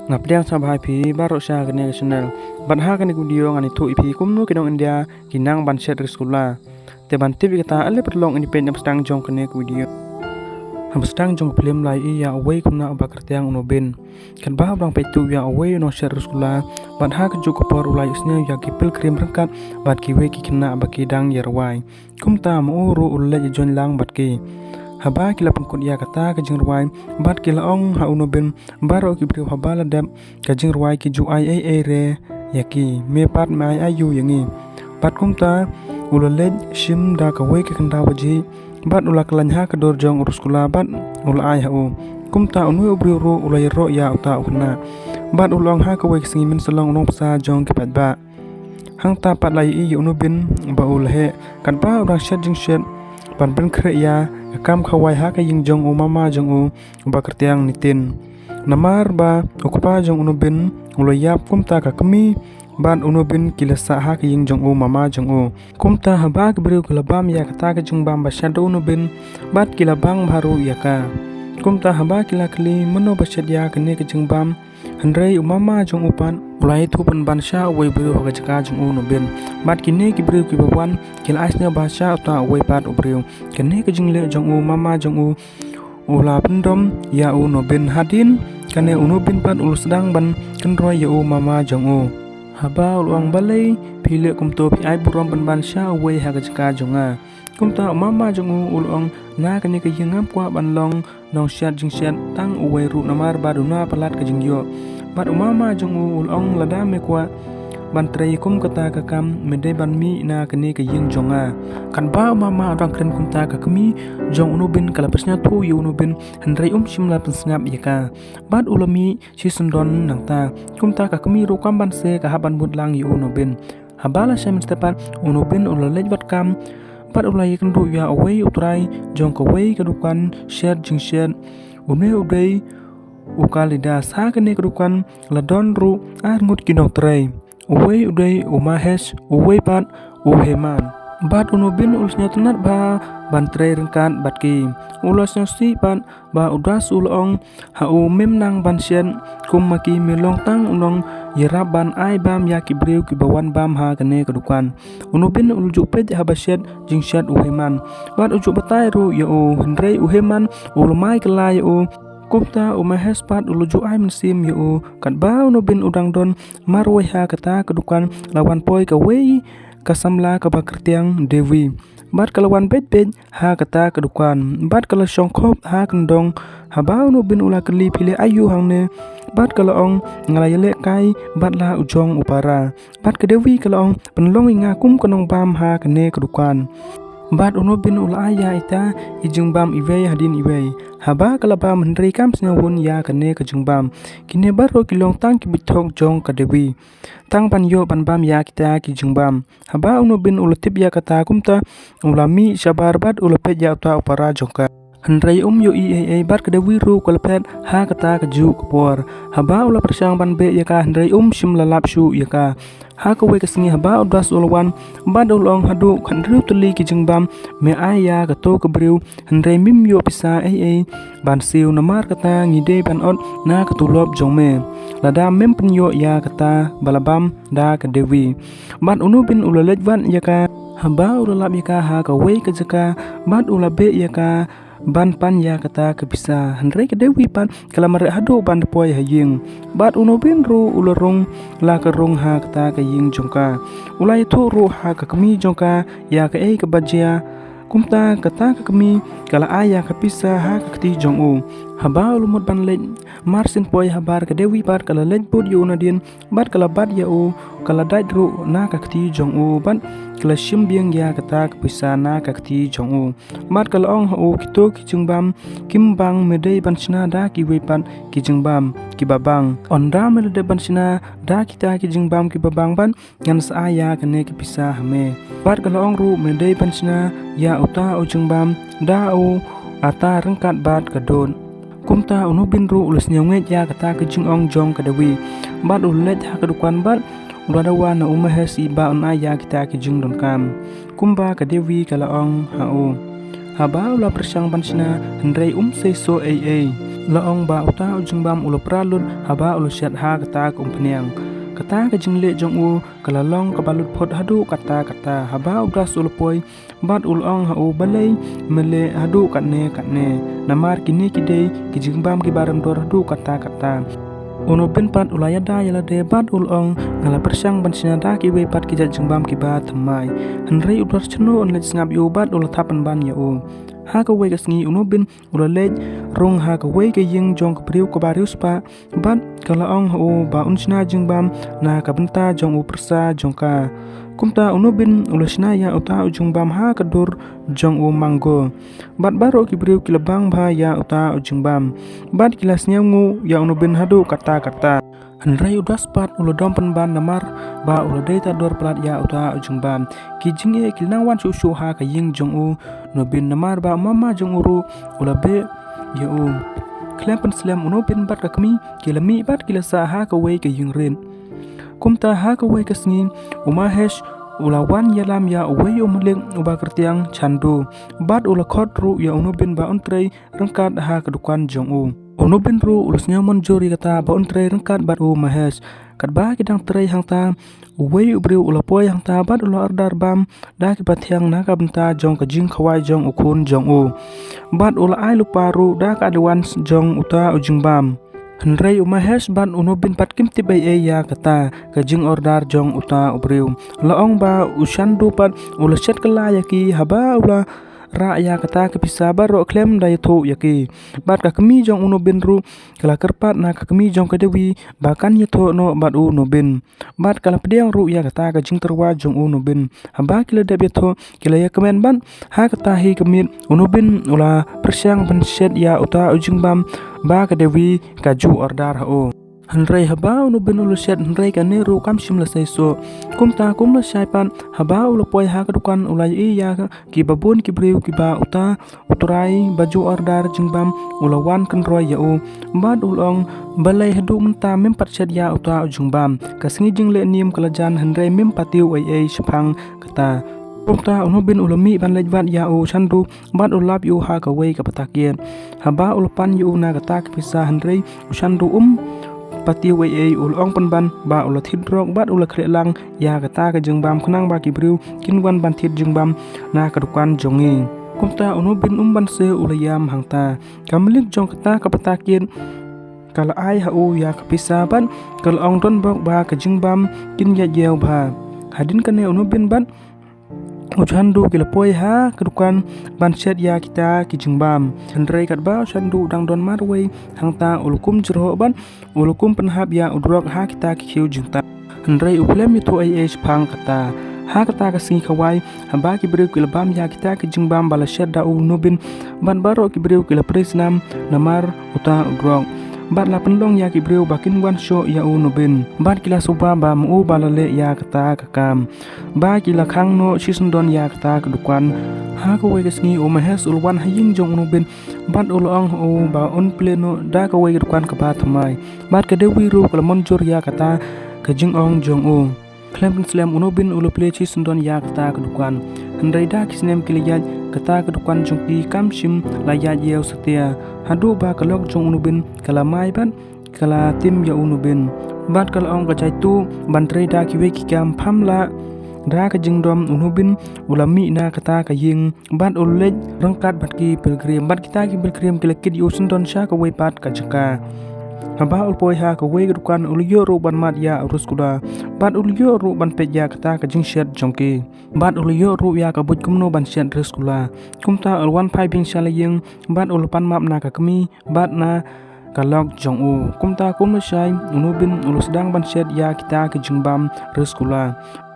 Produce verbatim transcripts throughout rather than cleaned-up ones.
Nga pdiang sngewbha ïa phi baroh sha kane ka channel. Bad ha kane ka video ngan ïathuh ïa phi kumno ki nong India ki nang ban shet ri skula. Te ban tip ïa kata, ale pat long ïa phi na ba sdang jong kane ka video. Ha ba sdang jong ka film la ïohi ïa uwei u khynnah uba kyrteng u Nobin. Katba u dang peit tuh ïa uwei u nongshet ri skula, bad ha kajuh ka por u la ïohsngew ïa ki pilgrim ryngkat bad kiwei ki khynnah ba ki dang ïa rwai. Kumta ma u ruh u la leit ïa join lang bad ki. Haba ki la pynkut ïa kata ka jingrwai, bad ki la ong ha u Nobin, baroh ki briew haba la dep ka jingrwai ki ju ai ei ei re ïa ki, me pat me ai aïu ïa ngi. Bad kumta u la leit shim da kawei ka khyndaw bajih, bad u la khlaiñ ha ka dur jong u ri skula bad u la ai ha u. Kumta uno u briew ruh u la ïaroh ïa uta u khynnah, bad u la ong ha kawei ka sngi, men sa long u nongpynsah jong ki paidbah. Hangta pat la ïohi ïa u Nobin ba u la heh, katba u dang shet jingshet ban pynkhreh ïa ka kam khawai ha ka ïing jong u mama jong u uba kyrteng Nitin. Namar ba u kpa jong u Nobin u la ïap, kumta ka kmie bad u Nobin ki la sah ha ka ïing jong u mama jong u. Kumta haba ki briew ki la bam ïa kata ka jingbam ba shet da u Nobin, bad ki la bang bha ruh ïa ka. Kumta haba ki la kylli mano ba shet ïa kane ka jingbam, hynrei u mama jong u pat u la ïathuh ban ban sha uwei u briew ha ka jaka jong u Nobin. Bad kine ki briew kiba wan ki la ai sngewbha sha uta uwei pat u briew. Kane ka jingleh jong u mama jong u u la pyndom ïa u Nobin. Hadien kane u Nobin pat u la sdang ban kynroi ïa u mama jong u. Haba u la ong, balei phi leh kumto, phi ai burom ban ban sha uwei ha ka jaka jong nga. Kumta u mama jong u u la ong, na kane ka ïing ngam kwah ban long nongshet jingshet tang uwei ruh, namar ba duna palat ka jingïoh. Bad u mama jong u u la ong, lada me kwah ban trei kum kata ka kam, me dei ban mih na kane ka ïing jong nga. Katba u mama u dang kren kumta, ka kmie jong u Nobin ka la pynsngewthuh ïa u Nobin, hynrei um shym la pynsngap ïa ka. Bad u la mih shisyndon nangta. Kumta ka kmie ruh kam ban se ka hap ban bud lang ïa u Nobin. Haba la shai mynstep pat, u Nobin u la leit wad kam bad u la ïakynduh ïa uwei u trai jong kawei ka dukan shet jingshet. Une u dei u Kalidas. Ha kane ka dukan la don ruh ar ngut ki nongtrei. Uwei u dei u Mahesh, uwei pat u Heman. Bad u Nobin u la sngewtynnat bha ban trei ryngkat bad ki. U la sngewsih pat ba u Das u la ong ha u, mem nang ban shet kum ma ki, me long tang u nongïarap ban ai bam ïa ki briew kiba wan bam ha kane ka dukan. U Nobin u la ju peit haba shet jingshet u Heman bad u ju batai ruh ïa u, hynrei u Heman u la mai kylla ïa u. Kumta u Mahesh pat u la ju ai mynsiem ïa u. Katba u Nobin u dang don marwei ha kata ka dukan, la wan poi kawei ka samla kaba kyrteng Devi. Bad ka la wan beit beit ha kata ka dukan bad ka la shong khop ha kyndong. Haba u Nobin u la kylli, phi leh aïu hangne? Bad ka la ong, nga la ïalehkai bad la u jong u para. Bad ka Devi ka la ong, pynlong ïa nga kum ka nongbam ha kane ka dukan. Bad u Nobin u la ai ïa ita i jingbam iwei hadien iwei. Haba ka la bam, hynrei kam sngewbha ïa kane ka jingbam. Kine baroh ki long tang ki buit thok jong ka Devi. Tang ban ïoh ban bam ïa kita ki jingbam. Haba u Nobin u la tip ïa kata, kumta u la mih shabar bad u la peit ïa uta u para jong ka. Hynrei um ïohi ei ei, bad ka Devi ruh ka la phet ha kata kajuh ka por. Haba u la pyrshang ban beh ïa ka, hynrei um shym la lap shuh ïa ka. Ha kawei ka sngi haba u Das u la wan bad u la ong, haduh khathynriew tylli ki jingbam me ai ïa kato ka briew, hynrei mem ïoh pisa ei ei ban siew, namar kata ngi dei ban ot na ka tulop jong me lada mem pynïoh ïa kata ba la bam da ka Devi. Bad u Nobin u la leit wad ïa ka. Haba u la lap ïa ka ha kawei ka jaka bad u la beh ïa ka ban pan ïa kata ka pisa. Hynrei ka Devi pat ka la mareh haduh ban da poi ha ïing. Bad u Nobin ruh u la rung la ka rung ha kata ka ïing jong ka. U la ïathuh ruh ha ka kmie jong ka ïa kaei kaba jia. Kumta kata ka kmie ka la ai ïa ka pisa ha ka kti jong u. Haba u la mut ban leit marsien poi habar, ka Devi pat ka la leit bud ïa u nadien bad ka la bat ïa u, ka la dait ruh na ka kti jong u bad ka la shim biang ïa kata ka pisa na ka kti jong u. Bad ka la ong ha u, kito ki jingbam kim bang, me dei ban shna da kiwei pat ki jingbam kiba bang. Ynda me la dep ban shna da kita ki jingbam kiba bang bad ngan sa ai ïa kane ka pisa ha me. Bad ka la ong ruh, me dei ban shna ïa uta u jingbam da u ata ryngkat bad ka dud. Kumta u Nobin ruh u la sngewngeit ïa kata ka jingong jong ka Devi. Bad u la leit ha ka dukan bad u la dawa na u Mahesh ba un ai ïa kita ki jingdonkam kumba ka Devi ka la ong ha u. Haba u la pyrshang ban shna, hynrei um seisoh ei ei. La ong ba uta u jingbam u la pra lut haba u la shet ha kata ka umphniang. Kata ka jingleh jong u ka la long kaba lut phot haduh katta katta. Haba u Dust u la poi bad u la ong ha u, balei me leh haduh katne katne? Namar kine ki dei ki jingbam kiba rem dor haduh katta katta. U Nobin pat u la ïada ïa lade bad u la ong, nga la pyrshang ban shna da kiwei pat ki jait jingbam kiba thymmai. Hynrei u Dust shano un leit sngap ïa u bad u la thap pynban ïa u. Ha kawei ka sngi u Nobin u la leit rung ha kawei ka ïing jong ka briew kaba riewspah bad ka la ong ha u ba un shna jingbam na ka bynta jong u pyrsa jong ka. Kumta u Nobin u la shna ïa uta u jingbam ha ka dur jong u mango. Bad baroh ki briew ki la bang bha ïa uta u jingbam. Bad ki la sngewnguh ïa u Nobin haduh katta katta. Hynrei u Dust pat u la dom pynban namar ba u la dei ta dor palat ïa uta u jingbam. Ki jingeh ki la nang wan shuh shuh ha ka ïing jong u Nobin namar ba u mama jong u ruh u la beh ïa u. Khlem pynslem u Nobin bad ka kmie ki la mih bad ki la sah ha kawei ka ïing rit. Kumta ha kawei ka sngi u Mahesh u la wan ïalam ïa uwei u malik uba kyrteng Chandu. Bad u la khot ruh ïa u Nobin ba un trei ryngkat ha ka dukan jong u. U Nobin ruh u la sngew mynjur ïa kata ba un trei ryngkat bad u Mahesh. Katba ki dang trei hangta, uwei u briew u la poi hangta bad u la order bam da kiba thiang na ka bynta jong ka jingkhawai jong u khun jong u. Bad u la ai lypa ruh da ka advance jong uta u jingbam. Hynrei u Mahesh bad u Nobin pat kim tip ei ei ïa kata ka jingorder jong uta u briew. La ong ba u Chandu pat u la shet kylla ïa ki haba u la rah ïa kata ka pisa baroh khlem da ïathuh ïa ki. Bad ka kmie jong u Nobin ruh ka la kyrpad na ka kmie jong ka Devi ba kan ïathuh noh bad u Nobin. Bad ka la pdiang ruh ïa kata ka jingtyrwa jong u Nobin. Haba ki la dep ïathuh ki la ïakmen bad ha kata hi ka miet u Nobin u la pyrshang ban shet ïa uta u jingbam ba ka Devi ka ju order ha u. Hynrei haba u Nobin u la shet hynrei kane ruh kam shym la seisoh. Kumta kum la shai pat haba u la poi ha ka dukan u la ïohi ïa kiba bun ki briew kiba uta u trai ba ju order jingbam u la wan kynroi ïa u. Bad u la ong, balei haduh mynta mem pat shet ïa uta u jingbam? Ka sngi jingleh nim ka la jan hynrei mem pat tip ei ei shaphang kata. Kumta u Nobin u la mih ban leit wad ïa u Chandu bad u la lap ïa u ha kawei ka pata kiad. Haba u la pan ïa u na kata ka pisa hynrei u Chandu um pat tip ei ei, u la ong pynban ba u la thied drok bad u la khreh lang ïa kata ka jingbam khnang ba ki briew kin wan ban thied jingbam na ka dukan jong ngi. Kumta u Nobin um banse u la ïam hangta. Ka malik jong kata ka pata kiad ka la ai ha u ïa ka pisa bad ka la ong don bok ba ka jingbam kin ïaid ïew bha. Hadien kane u Nobin bad u Chandu ki la poi ha ka dukan ban shet ïa kita ki jingbam. Hynrei katba u Chandu u dang don marwei hangta u la kum jroh bad u la kum pynhap ïa u drok ha kita ki khiew jingtap. Hynrei u khlem ïathuh ei ei shaphang kata. Ha kata ka sngi khawai haba ki briew ki la bam ïa kita ki jingbam ba la shet da u Nobin bad baroh ki briew ki la pyrshah namar uta u drok. Bad la pynlong ïa ki briew ba kin wan shoh ïa u Nobin. Bad ki la suba ba ma u ba la leh ïa kata ka kam. Ba ki la khang noh shisyndon ïa kata ka dukan. Ha kawei ka sngi u Mahesh u la wan ha ïing jong u Nobin bad u la ong ha u ba un plie noh da kawei ka dukan kaba thymmai. Bad ka Devi ruh ka la mynjur ïa kata ka jingong jong u. Khlem pynslem u Nobin u la plie shisyndon ïa kata ka dukan. Hynrei da ki snem ki la ïaid kata ka dukan jong ki kam shym la ïaid ïew satia. Haduh ba ka lok jong u Nobin ka la mai bad ka la tim ïa u Nobin. Bad ka la ong ka jaitu ban trei da kiwei ki kam pham lah. Da ka jingdom u Nobin u la mih na kata ka ïing bad u la leit ryngkat bad ki pilgrim. Bad kita ki pilgrim ki la kit ïa u syndon sha kawei pat ka jaka. Haba u la poi ha kawei ka dukan u la ïoh ruh ban mad ïa u Rasgulla. Bad u la ïoh ruh ban peit ïa kata ka jingshet jong ki. Bad u la ïoh ruh ïa ka buit kumno ban shet Rasgulla. Kumta u la wan phai biang sha la ïing bad u la pan map na ka kmie bad na ka lok jong u. Kumta kum la shai u Nobin u la sdang ban shet ïa kita ki jingbam Rasgulla.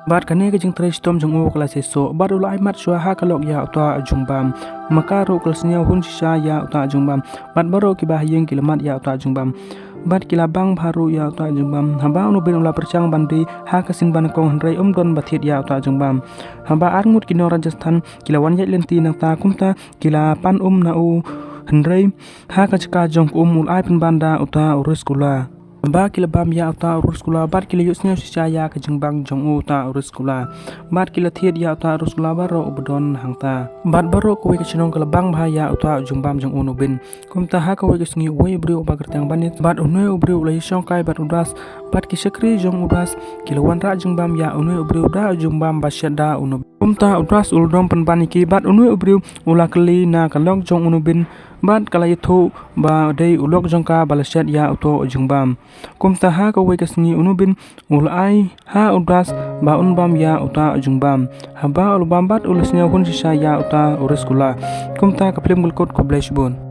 Bad kane ka jingtrei shitom jong u ka la seisoh bad u la ai mat shuwa ha ka lok ïa uta u jingbam. Ma ka ruh ka la sngew hun shisha ïa uta u jingbam. Bad baroh kiba ha ïing ki la mad ïa uta u jingbam. Bad ki la bang bha ruh ïa uta u jingbam. Haba u Nobin u la pyrshang ban die ha ka sien ba nyngkong hynrei um don ba thied ïa uta u jingbam. Haba arngut ki nong Rajasthan ki la wan ïaid lynti nangta kumta ki la pan um na u hynrei ha ka jaka jong ka um u la ai pynban da uta u Rasgulla. Ba ki la bam ïa uta u Rasgulla bad ki la ïohsngew shisha ïa ka jingbang jong uta u Rasgulla. Bad ki la thied ïa uta u Rasgulla baroh uba don hangta. Bad baroh kawei ka shnong ka la bang bha ïa uta u jingbam jong u Nobin. Kumta ha kawei ka sngi uwei u briew uba kyrteng Banit bad une u briew u la ïashongkai bad u Das bad ki shakri jong u Das ki la wanrah jingbam ïa une u briew da u jingbam ba shet da u Nobin. Kumta u Das u la dom pynban ïa ki bad une u briew u la kylli na ka lok jong u Nobin bad ka la ïathuh ba dei u lok jong ka ba la shet ïa uto u jingbam. Kumta ha kawei ka sngi u Nobin u la ai ha u Das ba un bam ïa uta u jingbam. Haba u la bam bad u la sngewhun shisha ïa uta u Rasgulla. Kumta ka film ka la kut, khublei shibun.